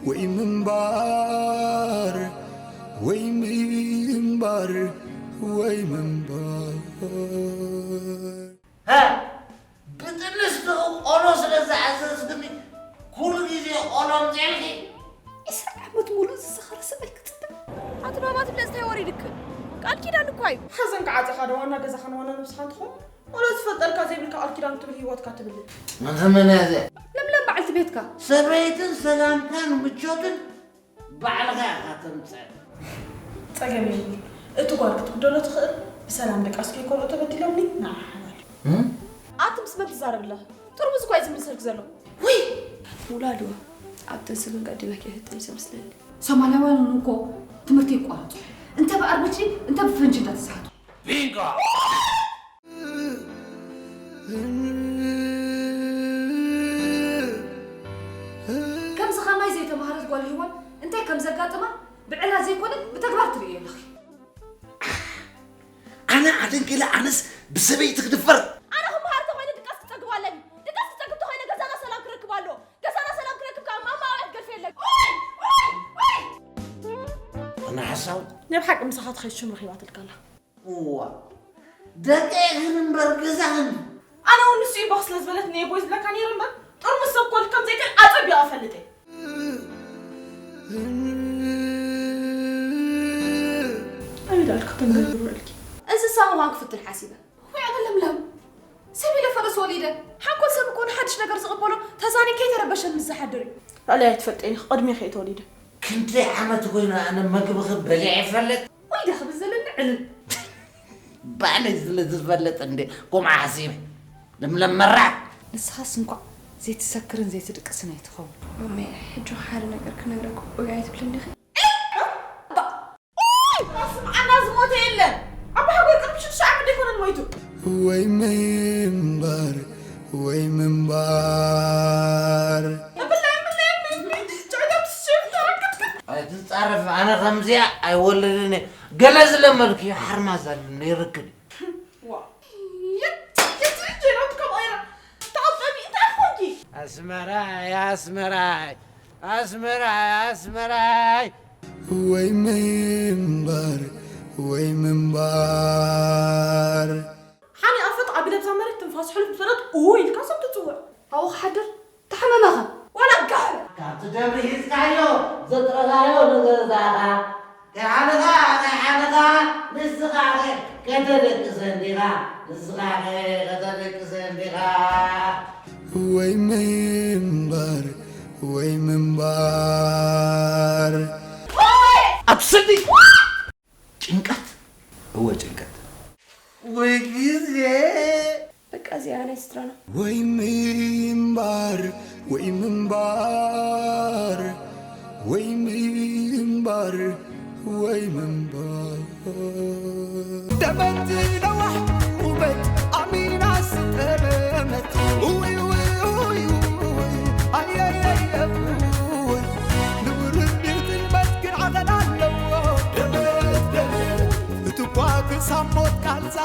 ወይ ምንባር ወይ ምንባር ወይ ምንባር ها ብጥንስትኡ ቆሎ ስለ ዝኣዘዝክኒ ኩሉ ግዜ ቆሎ ኣምፅእልኪ። ዒስራ ዓመት ሙሉእ ዝሰኸረ ሰብኣይ ክፅበ። ኣቲ ባባ ትብለ እንታይ ወሪድክ? ቃል ኪዳን እኳ እዩ። ሓዘን ክዓፀኻ ዶ ዋና ገዛኻን ዋና ነብስኻን ትኸውን? ወላ ዝፈልጠልካ ዘይብልካ ቃል ኪዳን ትብል ህይወትካ ትብልን። መኸመናዘ ለምለም በዓልቲ ቤትካ። ሰበይትን ሰላምካን ምቾትን ባዕልኻ ኢኻ ተምፅእ። ጸገም የብሉን። እቲ ጓል ክትጉደሎ ትኽእል። ብሰላም ደቃስ ከይኮርዑ ተበዲሎምኒ ንዓ ሓላል። ኣቲ ምስ መን ትዛረብ ኣለኻ? ጥርሙዝ እኳ እዩ ዝምልሰልክ ዘሎ። ውይ! ውላድዋ ኣብ ጥንሲ ግን ቀዲመ ከይህጥም እዩ ዘምስለኒ። ሶማላውያን እውን እኮ ትምህርቲ ይቋረጹ። እንተ ብኣርብጂ እንተ ብፈንጂ እንዳተሳሕቱ። ቢንጎ ከምዚ ከማይ ዘይተማሃረት ጓል ሂዋን እንታይ ከም ዘጋጥማ ብዕላ ዘይኮነ ብተግባር ትርእዮ ኣለኺ። ኣነ ኣደንገለ ኣነስ ብሰበይቲ ክድፈር ኣነ ክመሃር ተኾይነ ድቃስ ክጸግብ ኣለኒ። ድቃስ ክጸግብ ተኾይነ ገዛና ሰላም ክረክብ ኣለዎ። ገዛና ሰላም ክረክብ ከዓ ማማ ኣውያት ገርፌ ኣለኒ። ኦይ! ኦይ! ኦይ! ኣነ ሓሳው ናይ ብሓቂ ምሳኻ ትኸይድ ሽም ረኺባትልካ ኣላ። እዋ ደቂ ግን እምበር ገዛህን ኣነ እውን ንሱ ኢልባኽ ስለ ዝበለትኒ እየ ጎይ ዝብለካ ነይረ እምበር ጥርሙዝ ሰብ ኮልክ ከም ዘይክእል ኣጸቢቐ እፈልጥ እየ። ኣበይ ዳልካ ተንገርግረልኪ? እንስሳ ምዃን ክፍትን ሓሲበ። ወይ ኣነ ለምለም ሰብ ኢለ ፈረስ ወሊደ። ሓንኮል ሰብ እኮ ንሓድሽ ነገር ዝቕበሎ ተዛኒ ከይተረበሸ ምስ ዝሓድር እዩ። ልዕሊ ኣይትፈልጠኒ ቅድሚ ከይተወሊደ ክንደይ ዓመት ኮይኑ ኣነ መግብኺ በሊዐ ይፈልጥ ወይ ዳ ክብል ዘለኒ ዕልል። ባዕለይ ስለ ዝፈልጥ እንደ ከምኣ ሓሲበ ለምለም መራሕ ንስኻስ እንኳዕ ዘይትሰክርን ዘይትድቅስን ኣይትኸውን። ማመይ ሕጂ ሓደ ነገር ክነግረክ ኦይ ኣይትብልን ዲኺ? ኣስምዓና ዝሞተ የለን ኣባ ሓጎይ ቅድሚ ሽዱሽተ ዓመት ዘይኮነን ሞይቱ ወይ ምንባር ወይ ምንባር ኣይትፃረፍ ኣነ ከምዚኣ ኣይወልድን እየ ገለ ዝለመድክዮ ሓርማዝ ኣሎ ነይርክን ተቐጠቢ እንታይ ኾንኪ ኣስመራይ ኣስመራይ ኣስመራይ ኣስመራይ ወይ ምንባር ወይ ምንባር ሓኒ ኣፈጥ ኣቢለ ብዛ መሬት ትንፋስ ሕሉፍ ዝበለት ኡ ኢልካ ሰብ ትፅውዕ ኣብኡ ክሓድር ተሓመመኻ ዋላ ጋር ካብቲ ደብሪ ሒዝካዮ ዘጥረኻዮ ንገዛኻ ከይሓለኻ ከይሓለኻ ንስኻ ከተደቅሰ እንዲኻ ንስኻ ከተደቅሰ እንዲኻ ወይ ምንባር ወይ ምንባር ኣብ ስኒ ጭንቀት እወ ጭንቀት ወይ ግዜ በቃ እዚኣ ናይ ስድራና ወይ ምንባር ወይ ምንባር ወይ ምንባር ወይ ምንባር ደመት ነዋሕ ውበት ኣሚና ስጠመት ውይ ውይ ውይ ውይ ኣየየየ ውይ ንውርድ ጥልመት ግን ዓቐን ኣለዎ ደመት ደመት እቲ ኳ ክሳብ ሞት ቃልዛ